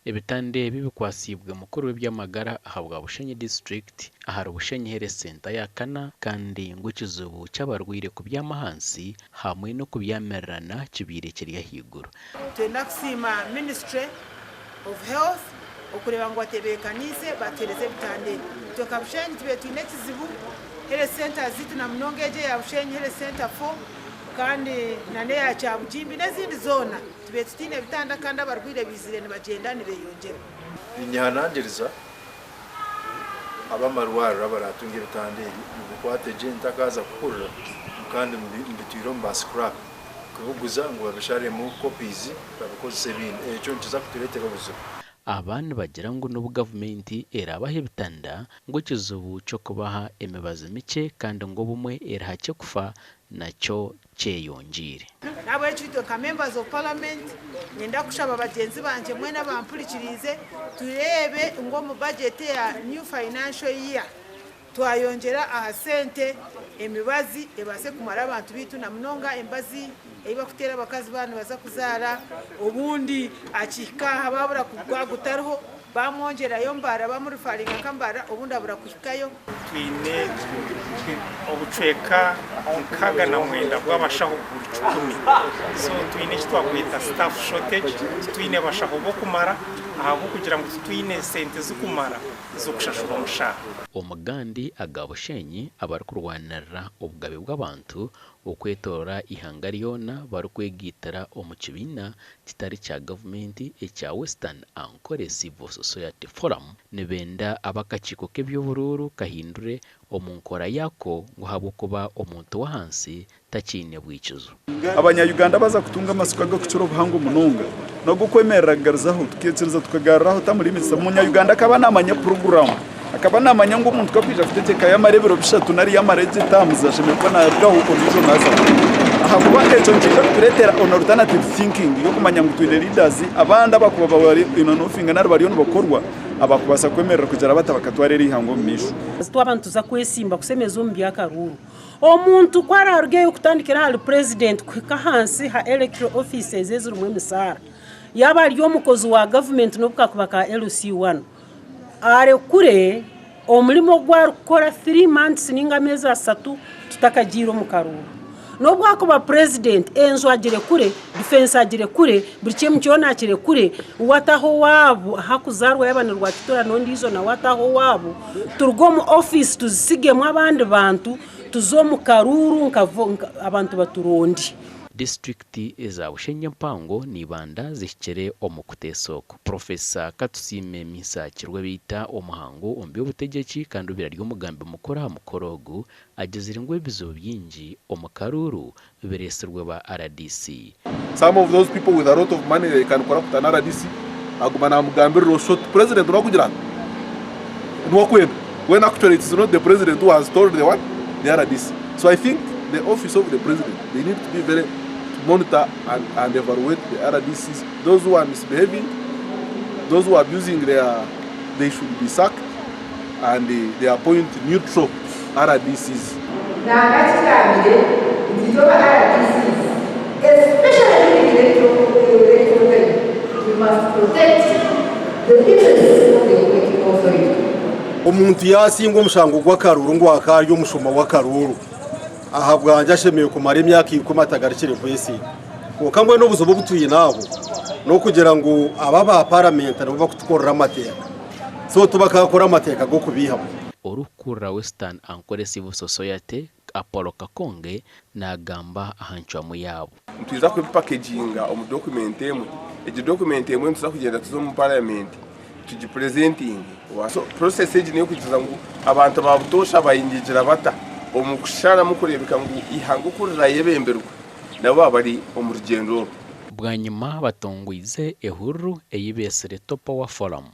Ebitanda ebi bikwasiibwe mukuru w'eby'amagara ahabwa Bushenyi disiturikiti ahari Bushenyi Health Centre ya kana kandi ngu ekizibu ky'abarwaire kubyama ahansi hamwe n'okubyamirirana kibaire kiri ahaiguru. Nitwenda kusiima Ministry of Health okureeba ngu batebeekaniise batuheereza ebitanda ebi. Itwe nka Bushenyi tubaire twine ekizibu, Health Centres zaitu na munonga egi eya Bushenyi Health Centre 4 kandi na n'eya Kyabugimbi n'ezindi zoona tubaire tutaine bitanda kandi abarwaire baizire nibagyenda nibeyongyera. Ninyehanangiriza ab'amarwariro abaratunge ebitanda ebi mubikwate gye ntakaaza kuhurira kandi mbitwire omu ba scrap kubiguza ngu babisharemu copies babikozese ebindi ekyo nikiza kutureetera obuzibu. Aba nibagira ngu n'obu gavumenti eraabahe ebitanda ngu ekizibu ky'okubaha emibazi mikye kandi ngu obumwe erihakye kufa nakyo kyeyongyeire. N'ahabw'ekyo itwe nka Members of Parliament niinyenda kushaba bagyenzi bangye mwena abampurikiriize tureebe ngu omu budget eya new financial year twayongyera aha sente emibazi ebaase kumara abantu baitu na munonga emibazi ei barikuteera abakazi baaba nibaza kuzaara obundi akihika aha baabura gutariho Baamwongyerayo Mbarara, baamurifaringa nka Mbarara, obundi abura kuhikayo. Twine obucweka 69 bw'abashaho buri kikumi. So twine eki twakweta staff shortage, titwine bashaho b'okumara ahabw'okugira ngu titwine sente zirikumara z'okushashura omushaara. Omugandi aga Bushenyi abarikurwanirira obugabe bw'abantu okwetoorora eihanga ryona barikwegaitira omu kibiina kitari kya gavumenti ekya Western Ankole Civil Society Forum nibenda ab'akakiiko k'eby'oburuuru kahindure omu nkora yaako ngu ahabw'okuba omuntu w'ahansi takiine bwikizo. Abanya Uganda baza kutunga amatsiko agakukira obuhango munonga n'ogokwemerera kugarizaho tukaikiriza tukagaruraho tamu limits. Omunya Uganda akaba namanya puroguramu, akaba namanya ngu omuntu ku akwija kutegyeka yamara ebiro bishatu nari yamara egi terms ashemereire kuba narugaho ondiijo nazaho. Ahakuba ekyo nikiija kutureetera an alternative thinking y'okumanya ngu twine leaders abandi abakuba bari in an offing nari bariyo nibakorwa abakubaasa kwemerera kugira bata bakatwara eri ihanga omu maisho. Twaba nituza kwesimba kusemeza omu by'akaruuru, omuntu ku araarugeyo kutandikira ahari purezidenti kuhika ahansi ha electoral offices ezirimu emisaara, yaaba ari omukozi wa gavumenti n'obu kakuba ka LC1, Arekure omurimo ogu arikukora 3 months ninga ameezi asatu tutakagiire omu karuuru. N'obu akuba president enju agirekure, defence agirekure, buri kimwe kyona akirekure, we ataho owaabo ahu arikuzaarwa yaaba ni Rwakitura n'ondiijo nawe ataho owaabo, turuge omu ofiisi tuzisigemu abandi bantu tuze omu karuuru nka abantu baturonde. Disiturikiti eza Bushenyi empango na Ibanda zihikire omu kuteesa oku. Professor Katusiime Misaki Rwebeita omuhangu omu by'obutegyeki kandi obaire ari omugambi mukuru aha mukoro ogu, agizire ngu ebizibu bingi omu karuuru bireetsirwe ba rdc. Some of those people with a lot of money they can corrupt an rdc aguma namugambirira oshusha oti president niwe akugira ati niwe akwenda when actually it is not the president who has told the what the rdc so I think the office of the president they need to be very to monitor and, and evaluate the rdcs Those who are misbehaving, those who are abusing their, they should be sacked and they appoint neutral RDCs. Nanga kigambire nti itwe aba RDCs especially during electoral electoral time we must protect the interests of the authority. Omuntu yaasingwa omushango gw'akaruuru ngu akaba ari omushuma w'akaruuru, ahabwangye ashemereire kumara emyaka ikumi atagarukire kwesiiga. Kwonka mbwenu obuzibu obu twine aho n'okugira ngu aba aba paramenta nibo barikutukorera amateeka so tibakakora amateeka g'okubaihamu. Orikukurira Western Ankole Civil Society, Apollo Kakonge naagamba aha ncwamu yaabo. Nitwija kubipakeginga omu dokumenti emwe. Egi dokumenti emwe nituza kugyenda tuze omu parliament tugipurezentinge. So process egi n'eyokugira ngu abantu ba butoosha bayingigira bata omu kusharamu kureebeka ngu eihanga oku rirayebemberwa nabo baaba bari omu rugyendo orwo. Bwanyima batongwize ehururu ei beetsire Topowa Forum.